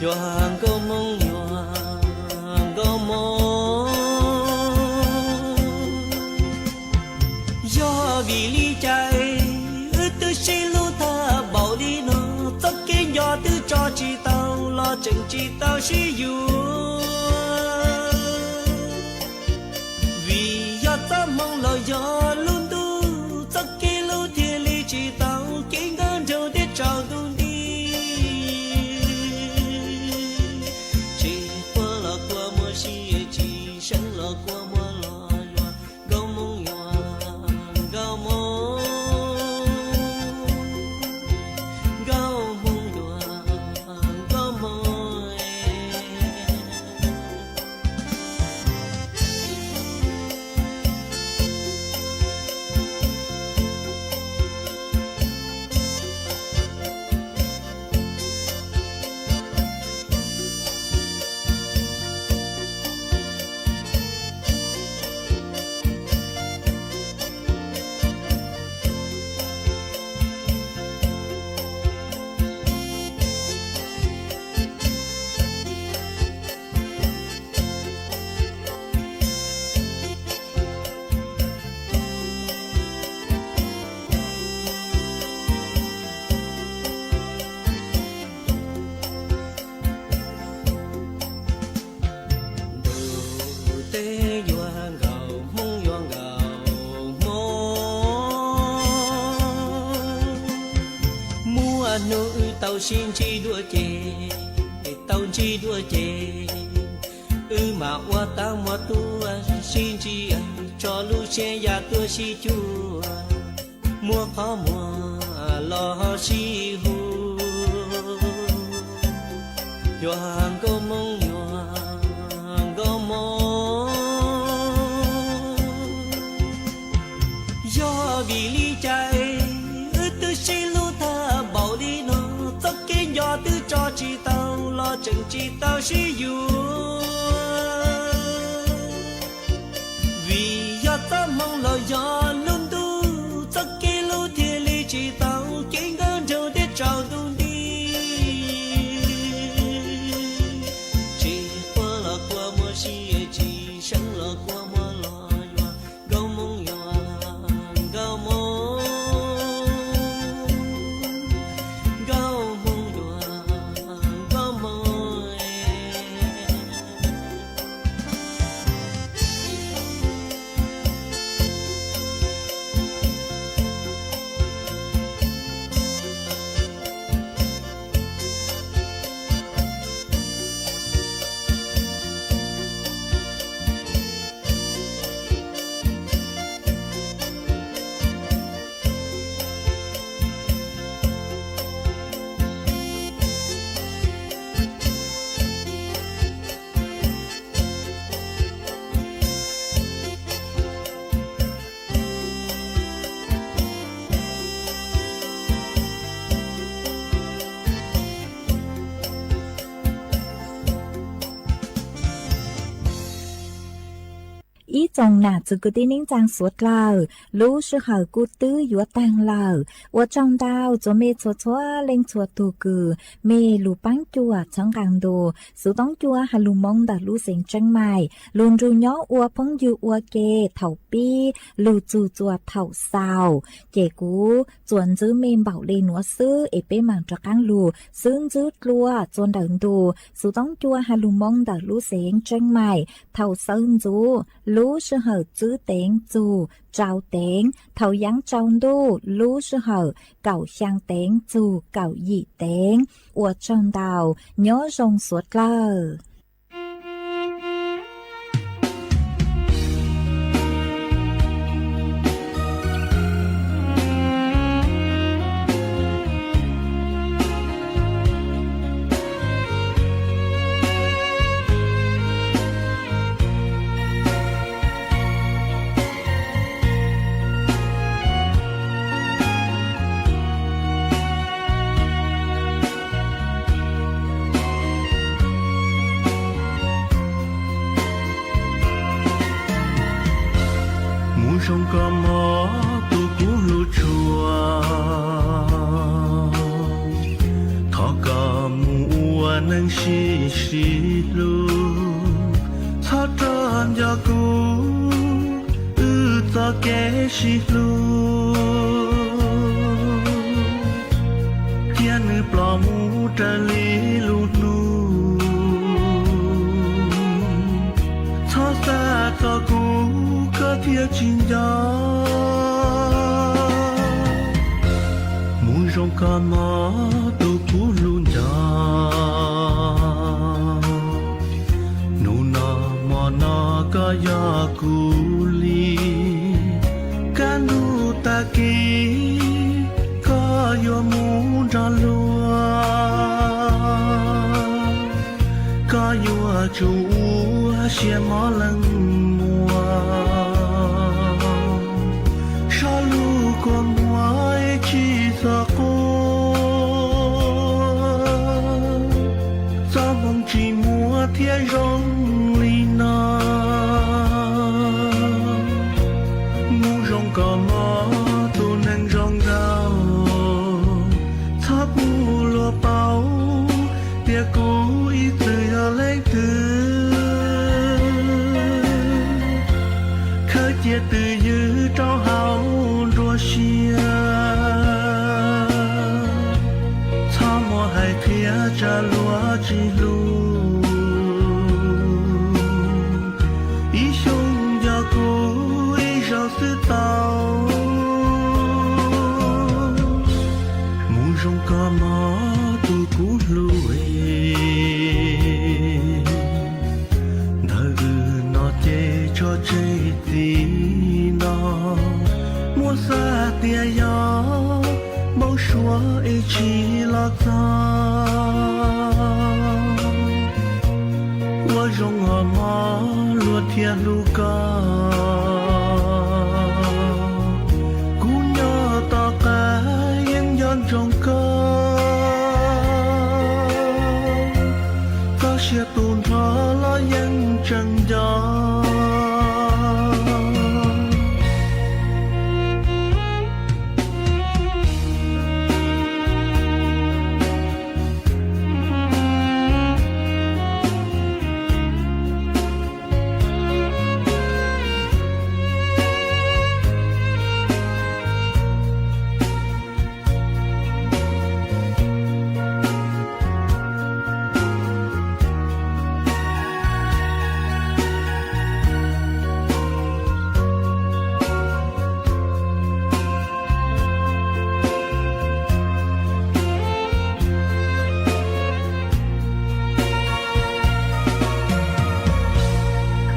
Yuav nkaus Hmoob, yuav nkaus Hmoob. Cov twb tso tsis tau los tseem tsis tau sib yuav, vim yog txoj hmoo los yog lub ntuj, txoj kev hlub thiaj li tsis tau, kev nkauj nraug thiaj tsaus ntuj nti. Tsis quaj los kua muag sib, tsis seev los kua muag los yuav, nkauj hmoob yuav nkauj hmoob, nkauj hmoob yuav nkauj hmoob. Ntuj teb yuav nkauj hmoob yuav nkauj hmoob, muaj hnub wb tau sib ntsib dua ces, tau ntsib dua ces, wb mam ua tau muaj tuaj sib ntsia, tso lub siab ya tuaj sib cuag, muab qhov muag los sib hu, yuav nkauj hmoob yuav nkauj hmoob. Yog vim li cas wb twb sib hlub tag npaum li no, txoj kev nco twb tso tsis tau los tseem tsis tau sib yuav, vim yog txoj hmoo los yog lub ntuj, txoj kev hlub thiaj li tsis tau, kev nkauj nraug thiaj tsaus ntuj nti. Tsis quaj los kua muag sib, tsis seev los kua muag los yuav, nkauj hmoob yuav nkauj hmoob, nkauj hmoob yuav nkauj hmoob. Ib tsoom nam txiv kwv tij neej tsaa suav dlawg, lub sij hawm kuj twb yuav taag lawm. Ua tsaug ntau txhua mej txhua txhua leej txhua tug kws mej lug paab cuam txhawb nqaa ntu Xuv Toob Cua has lug Moob ntawm lub xeev Tseeb Maim lug nrug nyob ua phooj ywg ua ke thaum pib lug txug txuas thaum xaus. Ces kuv txuas ntxwb mej npaum le nuav xwb es peb maam rov qaab lug xwb ntxwb dlua txua ntawm ntu Xuv Toob Cua has lug Moob ntawm lub xeev Tseeb Maim thaum sawv ntxuv lub sij hawm tsib teev txug rau teev, thaum yaav tsaus ntuj lub sij hawm kaum xyaa teev txug kaum yim teev. Ua tsaug ntau, nyob zoo suav dlawg. Mus zoo koj mog tus kuv hlub tshua, thov koj mus ua neej sib sib hlub, txhob rov nco kuv, wb txoj kev sib hlub, cia nws ploj mus raws li lub hnub. Txhob xav txog kuv koj thiaj tsis nco. Mus zoo koj mog tus kuv hlub nco. Hnub no hmo no koj yog kuv li. Kaj ntug tag kis koj yuav mus nrog luag. Koj yuav tsum ua siab mog leej muam. Sob lub kua muag tsis txhob quaj. Txoj hmoo tsis muaj thiab zoo li no. Mus zoo koj mog tus neeg zoo nraug. Txhob pub luag paub tias kuv ib txwm yog leej twg. Khawb cia twj ywm rau hauv nruab siab. Txhob muab hais qhia tsam luag tsis hlub. Ib xyoos yog kuv ib zaug xwb tau. Mus zoo koj mog tus kuv hlub. Ntawm wb no ces tso tseg txij no. Muab xav tias yog npau suav es tsis los txog. Ua zoo os mog luag thiaj hlub koj. Kuv nyob tom qab yeej nco ntsoov koj. Txoj sia tu nrho los yeej tseem nco.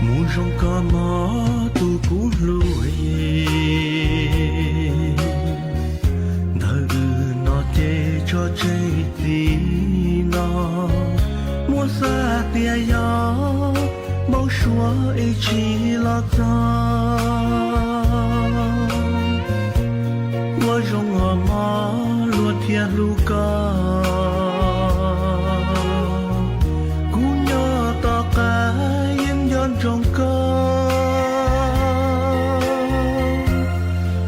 Mus zoo koj mog tus kuv hlub. Ntawm wb no ces tso tseg txij no. Muab xav tias yog npau suav es tsis los txog. Ua zoo os mog luag thiaj hlub koj. Kuv nyob tom qab yeej nco ntsoov koj.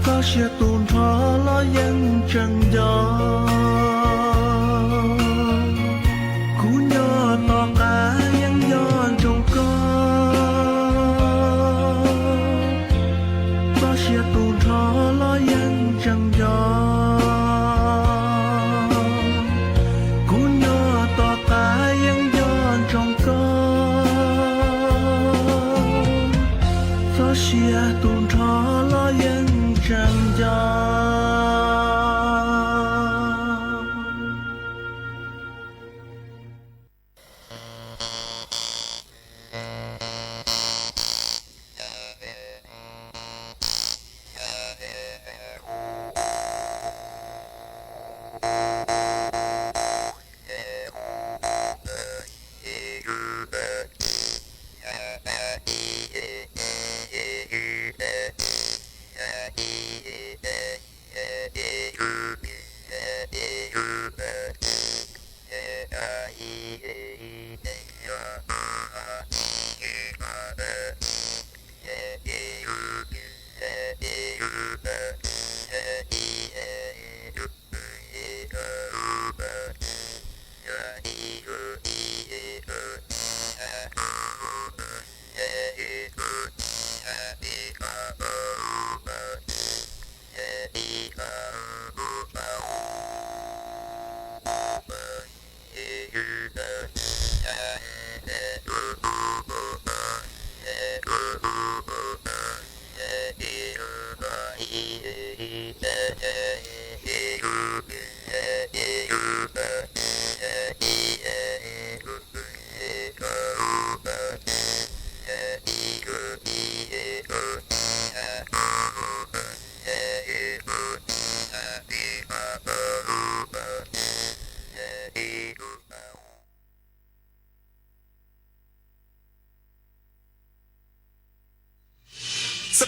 Txoj sia tu nrho los yeej tseem nco. Kuv nyob tom qab yeej nco ntsoov koj. Txoj sia tu nrho los yeej tseem nco.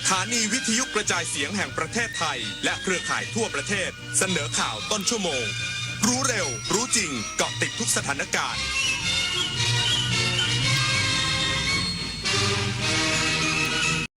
สถานีวิทยุกระจายเสียงแห่งประเทศไทย และเครือข่ายทั่วประเทศ เสนอข่าวต้นชั่วโมง รู้เร็ว รู้จริง เกาะติดทุกสถานการณ์